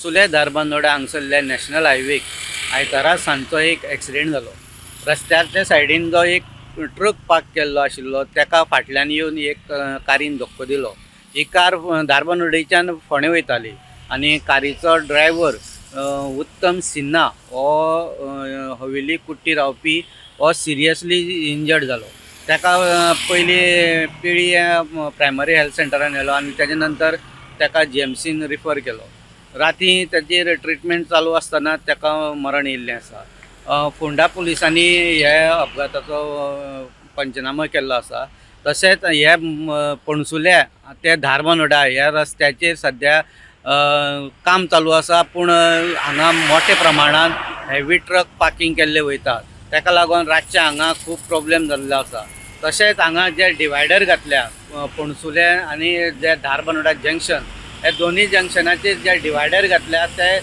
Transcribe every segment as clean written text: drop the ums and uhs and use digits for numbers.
Sule Dharbandora हांगसरल्या national हायवेक आयतारा सांजचो एक एक्सिडेंट जालो. रस्त्याच्या सायडीन जो एक ट्रक पार्क केल्लो आशिल्लो ताका फाटल्यान येवन एक कारीन धक्को दिलो. ही कार धारबांदोडेच्यान फोंडें वयताली आनी कारीचो ड्रायव्हर उत्तम सिन्हा हो हवेली कुट्टी रावपी हो सिरियसली इंजर्ड जालो. ताका पयलीं पिळी प्रायमरी हेल्थ सेंटरान व्हेलो आनी तेजे नंतर ताका जीएमसीन रिफर केलो. राती ताचेर ट्रिटमेंट चालू आसतना ताका मरण येयल्लें आसा. फोंडा पुलिसांनी ह्या अपघाताचो पंचनामो केल्लो आसा. तशेंच हे पणसुल्या ते धारबांदोडा ह्या रस्त्याचेर सद्या काम चालू आसा, पूण हांगा मोठ्या प्रमाणान हेवी ट्रक पार्किंग केल्ले वयता, ताका लागून रातचे हांगा खूब प्रॉब्लेम जाल्लो आसा. तशेंच हांगा जे डिवायडर घातल्या पणसुल्या आनी जे धारबांदोडा जंक्शन हे दोनूय जंक्शनाचेर जे डिवायडर घातल्या ते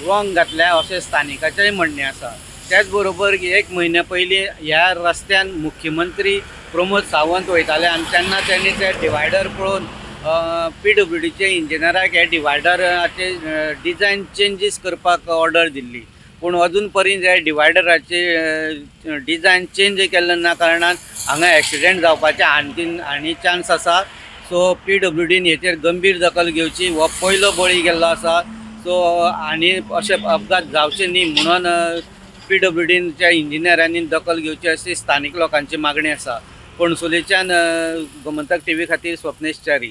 रॉंग घातल्या अशें स्थानिकाचेंय म्हणणें आसा. त्याच बरोबर एक म्हयन्या पयलीं ह्या रस्त्यान मुख्यमंत्री प्रमोद सावंत वयताले आनी तेन्ना तेणी ते डिवायडर पळोवन पीडब्ल्यूडीचे इंजिनियराक हे डिवायडराचे डिजायन चेंजीस करपाक ऑर्डर दिल्ली, पूण अजून पर्यंत हे डिवायडराचे डिजायन चेंज केल्ले ना कारणान हांगा एक्सिडेंट जावपाचे आणखीन आनी चान्स आसा. सो पीडब्ल्यूडीन हेचेर गंभीर दखल घेवची. हो पयलो बळी गेल्लो आसा. सो आनी अशे अपघात जावचे न्ही म्हणून पीडब्ल्यूडीच्या इंजिनियरांनी दखल घेवची अशी स्थानीक लोकांची मागणी आसा. पणसुलेच्यान गोमंतक टीव्ही खातीर स्वप्नेश च्यारी.